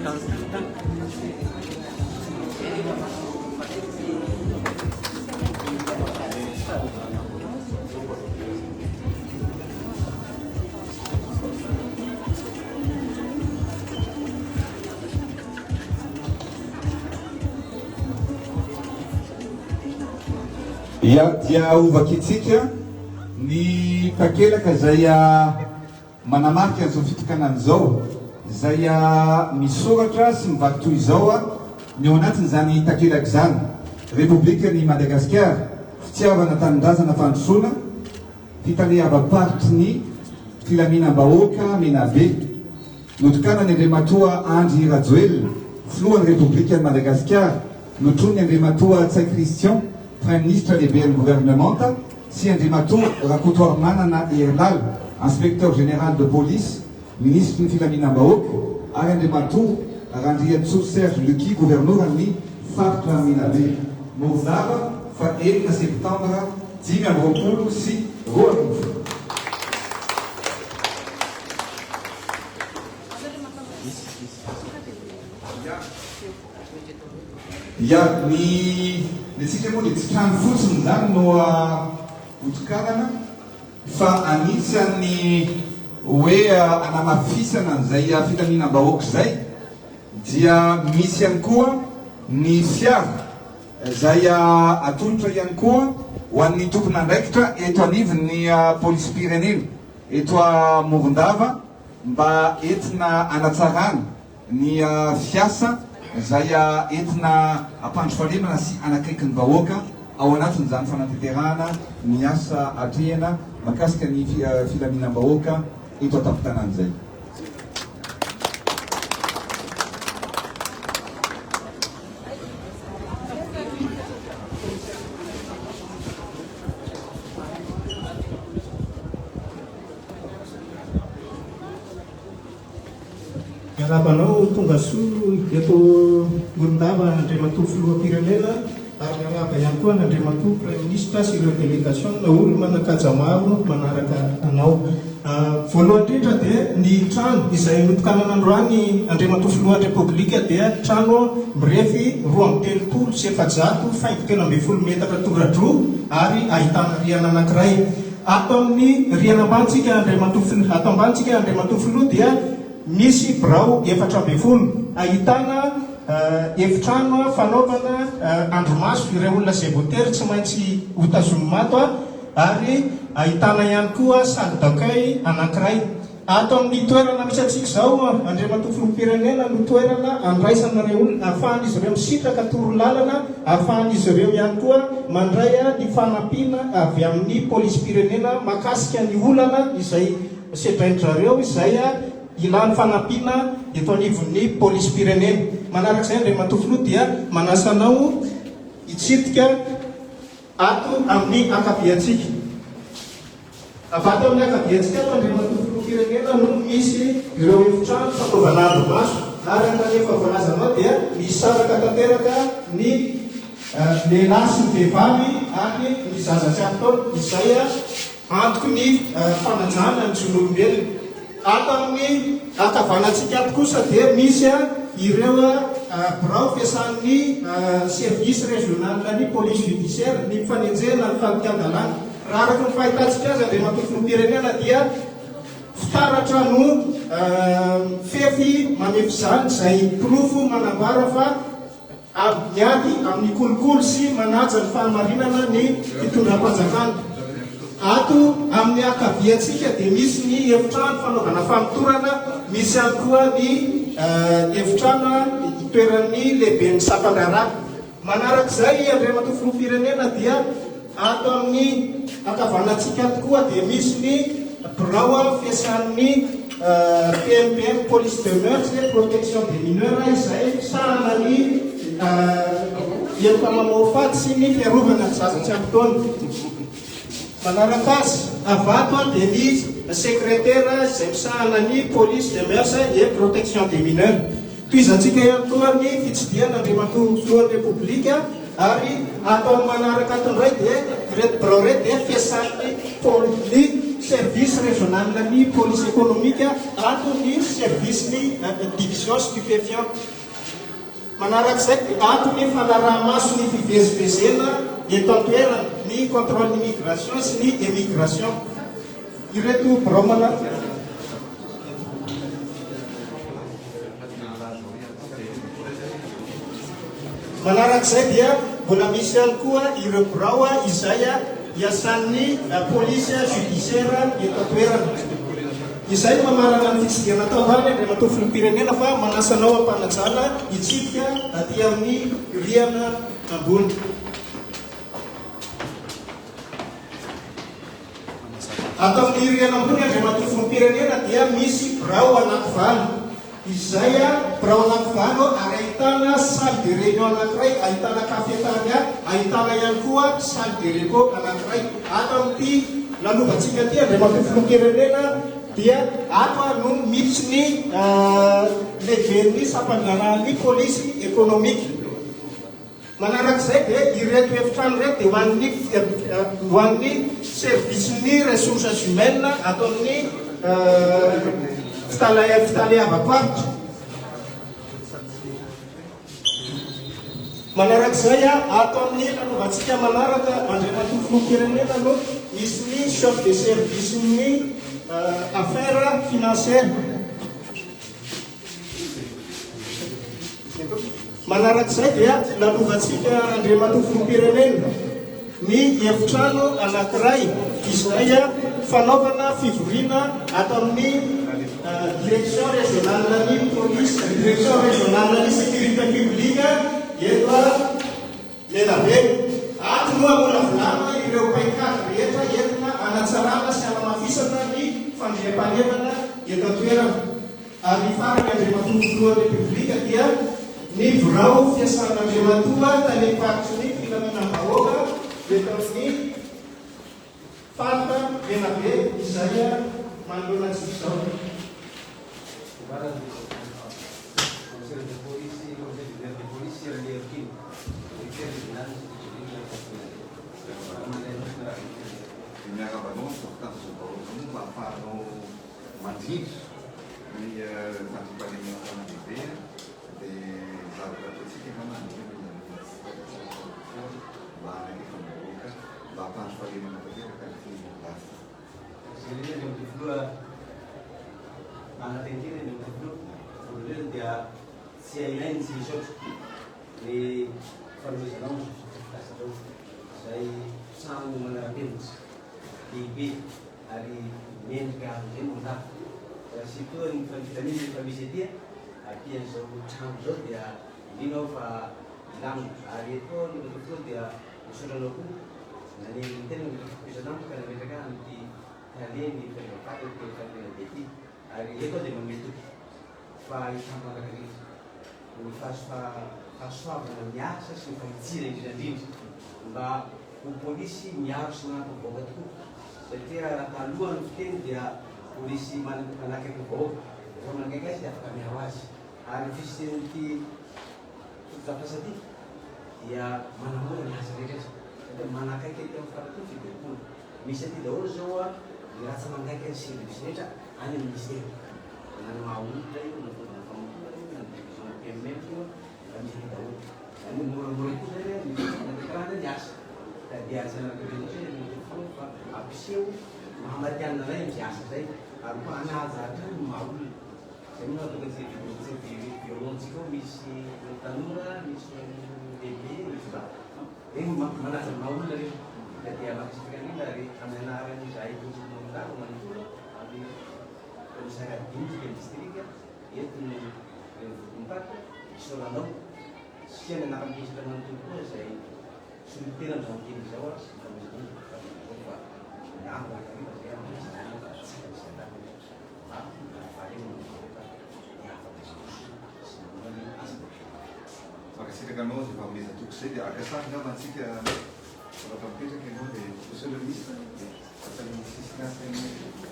Ia dia hovakintsika ny takelaka izay manamarika an'izao fitokanana izao, izay misoratra sy mivaky toy izao ny ao anatin'izany takelaka izany, Repoblikan'i Madagasikara, Fitiavana Tanindrazana Fandrosoana, Fitaleavam-paritry ny Filaminam-bahoaka Menabe. Notokanany Andriamatoa Andry Rajoelina, Filohan'ny Repoblikan'i Madagasikara, notronin'i Andriamatoa Ntsay Christian, Praiminisitra Lehiben'ny Governemanta, sy Andriamatoa Rakotoarimanana Herilala, Inspecteur Général de Police, Minisitry ny Filaminam-bahoaka, ary Andriamatoa Randriantsoa Serge Lucky, Governoran'ny Faritra Menabe. Morondava, fa enina septambra 2025. Ya, ny ny antsika moa dia tsy trano fotsiny izany no hotokanana fa anisan'ny hoe anamafisana an'izay filaminam-bahoaka izay dia misy ihany koa ny fiara izay atolotra ihany koa ho an'ny tompon'andraikitra eto anivon'ny polisim-pirenena eto Morondava mba entina hanatsarana ny fiasa izay entina hampandry fahalemana sy hanakaiky ny vahoaka ao anatin'izany fanatanterahana ny asa atrehina mahakasika ny filaminam-bahoaka eto an-tampon-tanàna izay. Miarahaba anao tonga soa eto Morondava Andriamatoa Filoham-pirenena ary miarahaba ihany koa an'Andriamatoa Praiminisitra sy ireo delegasiona olo-manan-kaja maro manaraka anao. Voalohany indrindra dia ny trano izay notokanana androany Andriamatoa Filohan'ny Repoblika dia trano mirefy 432 faingo 13 metatra tora-droa ary ahitana rihana anankiray. Ato amin'ny rihana ambanintsika Andriamatoa Filoha, ato ambanintsika Andriamatoa Filoha dia misy birao 14 ahitana efitrano fanaovana andrimaso ireo olona izay voatery tsy maintsy hotazomina ato ary ahitana ihany koa salle d'accueil anankiray. Ato amin'ny toerana misy antsika izao, Andriamatoa Filoham-pirenena, no toerana andraisana ireo olona, ahafahan'izy ireo misitraka torolalana, ahafahan'izy ireo ihany koa mandray ny fanampiana avy amin'ny Polisim-pirenena mahakasika ny olana izay sedrain-dry zareo izay ilany fanampiana eto anivon'ny Polisim-pirenena. Manaraka izay, Andriamatoa Filoha, dia manasa anao hitsidika ato amin'ny ankaviantsika. Avy ato amin'ny ankaviantsika ato Andriamatoa Filoham-pirenena no misy ireo efitrano fanaovana andrimaso. Araka ny efa voalazanao dia misaraka tanteraka ny lehilahy sy ny vehivavy ary ny zaza tsy ampy taona izay antoky ny fanajana ny zon'olombelona. Ato amin'ny ankavanantsika ato kosa dia misy ireo birao fiasan'ny Service Régional ny Police Judiciaire, ny fanenjehana ny fandikan-dalàna. Raha araka ny fahitantsika azy Andriamatoa Filoham-pirenena dia fitaratra no fefy mamefy izany izay porofo manambara fa Miady amin'ny kolikoly sy manaja ny fahamarinana ny fitondram-panjakana. Ato amin'ny ankaviantsika dia misy ny efitrano fanaovana famotorana, misy ihany koa ny efitrano itoeran'ny lehiben'ny sampan-draharaha. Manarak'izay, Andriamatoa Filoham-pirenena dia Ato amin'ny ankavanantsika ato koa dia misy ny birao fiasan'ny PMPM, Police de Mœurs et Protection des Mineurs, izay misahana ny heloka mamoafady sy ny fiarovana ny zaza tsy ampy taona. Manaraka azy, avy ato dia ny sekretera izay misahana ny Police de Mœurs et Protection des Mineurs. Tohizantsika ihany koa ny fitsidihana Andriamatoa Filohan'ny Repoblika ary ato amin'ny manaraka ato indray dia ireto birao ireto dia fiasan'ny pôlisy. service régional ny police économique, ato ny service ny division stupéfiant. Manarak'izay dia ato ny fanaraha-maso ny fivezivezena eto an-toerana, ny contrôle immigration sy ny émigration. Ireto birao manaraka. Manarak'izay dia mbola misy ihany koa ireo birao izay iasan'ny polisy judiciaire eto an-toerana. Izay no mamarana ny fitsidihana atao any, Andriamatoa Filoham-pirenena, fa manasa anao am-panajana hitsidika aty amin'ny rihana ambony. Ato amin'ny rihana ambony, Andriamatoa Filoham-pirenena, dia misy birao anakivalo. Izay birao anakivalo ary ahitana salle de réunion anankiray, ahitana cafetaria, ahitana ihany koa salle de repos anankiray. Ato amin'ity lalovantsika ity, Andriamatoa Filoham-pirenena, dia ato no misy ny lehiben'ny sampan-draharahan'ny polisy ekonomika. Manarak'izay dia ireto efitrano ireto dia ho an'ny ho an'ny service-n'ny ressources humaines ato amin'ny fitaleavam-paritra. Manarak'izay, ato amin'ny lalovantsika manaraka, Andriamatoa Filoham-pirenena no misy ny chef de service-n'ny affaires financières. Manarak'izay dia lalovantsika Andriamatoa Filoham-pirenena ny efitrano anankiray izay fanaovana fivoriana ato amin'ny Direction Régionale ny Police, Direction Régionale ny Sécurité Publique eto Menabe. Ato no hamolavolana ireo paikady rehetra entina hanatsarana sy hanamafisana ny fandriampahalemana eto an-toerana. Ary ny farany Andriamatoa Filohan'ny Repoblika dia ny birao fiasan'Andriamatoa Talem-paritry ny Filaminam-bahoaka eto amin'ny faritra Menabe izay manoloana antsika izao. Miarahaba anao amin'ny fampitandroam-baovao mba ahafahanao Mandrindra ny fandriampahalemana an-tanàn-dehibe dia ny zavatra ataontsika angamba ny hoe mila mila tsy tsara kokoa mba hanakaiky ny vahoaka mba hampandry fahalemana tanteraka ity lafiny ity. Jerena ny amin'ny filoha manantena ny amin'ny filoha voalohany dia tsy hainay ny tsy hisaotra ny fanomezanao ny fitasatra izay trano manara-penitra lehibe ary mendrika amin'izay no mandà. Raha tsy toa ny filamina efa misy aty, aty an'izao trano izao dia mino aho fa hilamina. Ary eto aho ny fotoana dia misaotra anao koa nanendry ny tenako ny fitokisana amiko ka nametraka ahy amin'ity tale ny fitondram-paty aty Antaninarenina be ity. Ary eto aho dia manome toky fa hahitana mandrakariva ny fahasoavana miasa sy ny fahitsiana indrindra indrindra mba ho polisy miaro sy manampy ny vahoaka tokoa satria raha taloha ny fiteny dia polisy manakaiky ny vahoaka, rehefa manakaiky azy dia afaka miaro azy ary ny fisian'ity fotodrafitrasa ity dia manamora ny asa rehetra satria manakaiky aty amin'ny faritra ny fibaikoana. Misy aty daholo izao ny ratsa-mangaikan'ny service rehetra any amin'ny ministera na ny maha olona io na fanaovana famotorana io na ny division PMM io efa misy aty daholo. Izany hoe moramora kokoa izany ny fanatanterahana ny asa. Ka dia tsy anaraka be loatra ny fotoana fa hampiseho maha matihanina anay amin'izay asa izay ary koa hanaja hatrany ny maha olona. Izay moa no mahatonga antsika bureau-ntsika ao misy tanora, misy lehibe, misy mba hoe manaja ny maha olona re. Ka dia mankasitraka indrindra ary amin'ny anaran'izahay vondron'olon-dava manontolo amin'ny commissariat dinika distrika eto ny renivohitry ny faritra isaorana anao sy ny anaran'ny mpinisitra manontolo koa izay solon-tena amin'izao miteny izao ary sy ny fanomezana ny fanomezana fa miandry mandrakariva izay amin'ny izany tsy misy andaniny mba hahavariana ny vahoaka hiavaka sy sy manao ny asa. Mankasitraka anao izay fanomezan-toky izay dia haka sary angamba antsika afaka mipetraka ianao dia Monsieur le ministre afaka ny sisin'asa ianao.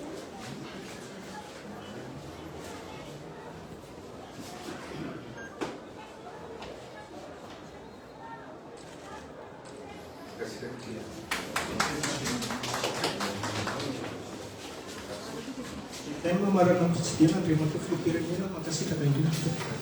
Vitainy mamarana ny fitsidihana Andriamatoa Filoham-pirenena, mankasitraka indrindra tompoko.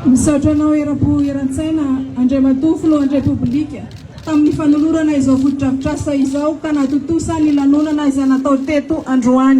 Misaotra anao eram-po eran-tsaina Andriamatoa Filohan'ny Repoblika tamin'ny fanolorana izao fotodrafitrasa izao ka nahatontosa ny lanonana izay natao teto androany.